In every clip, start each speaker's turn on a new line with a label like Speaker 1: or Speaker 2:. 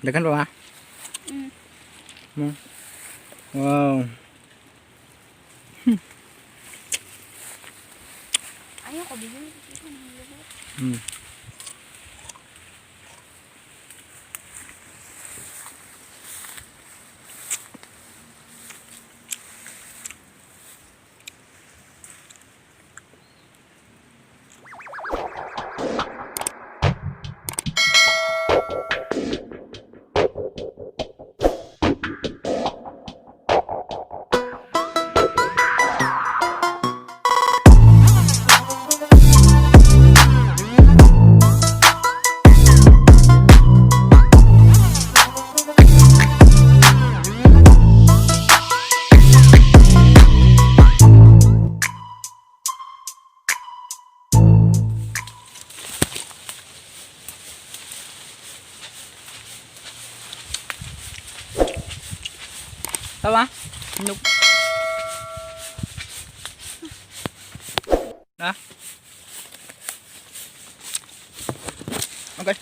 Speaker 1: Daghan pa ba?
Speaker 2: Mm.
Speaker 1: Wow.
Speaker 2: Ayaw ko bigyan. Ito na yung lugar.
Speaker 1: Tama? Nope. Ha? Okay.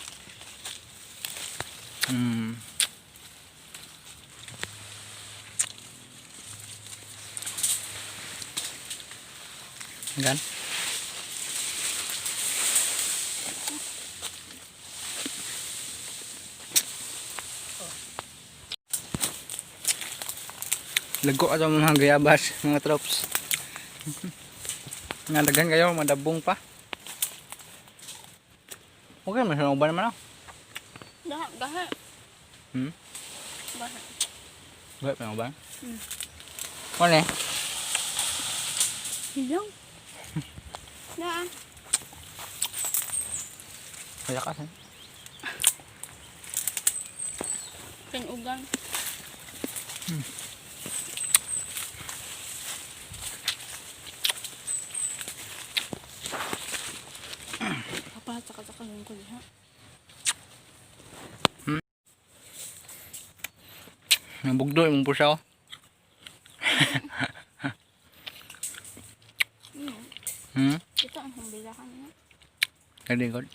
Speaker 1: Gan. Lago ato mga gayabas, mga trops. Nga daghan kayo, madabong pa. Okay, may ba naman ako?
Speaker 2: Gaha, gaha.
Speaker 1: Hmm?
Speaker 2: Gaha.
Speaker 1: Gaha pa ba?
Speaker 2: Hmm.
Speaker 1: Ano eh?
Speaker 2: Hilaw. Na.
Speaker 1: Kaya ka. Eh.
Speaker 2: Pinugan. Papa, saka lang ko diha.
Speaker 1: Nabugdo imong pusaw.
Speaker 2: Hmm.
Speaker 1: Hmm?
Speaker 2: Ito ang humbilakan niya.
Speaker 1: Very good.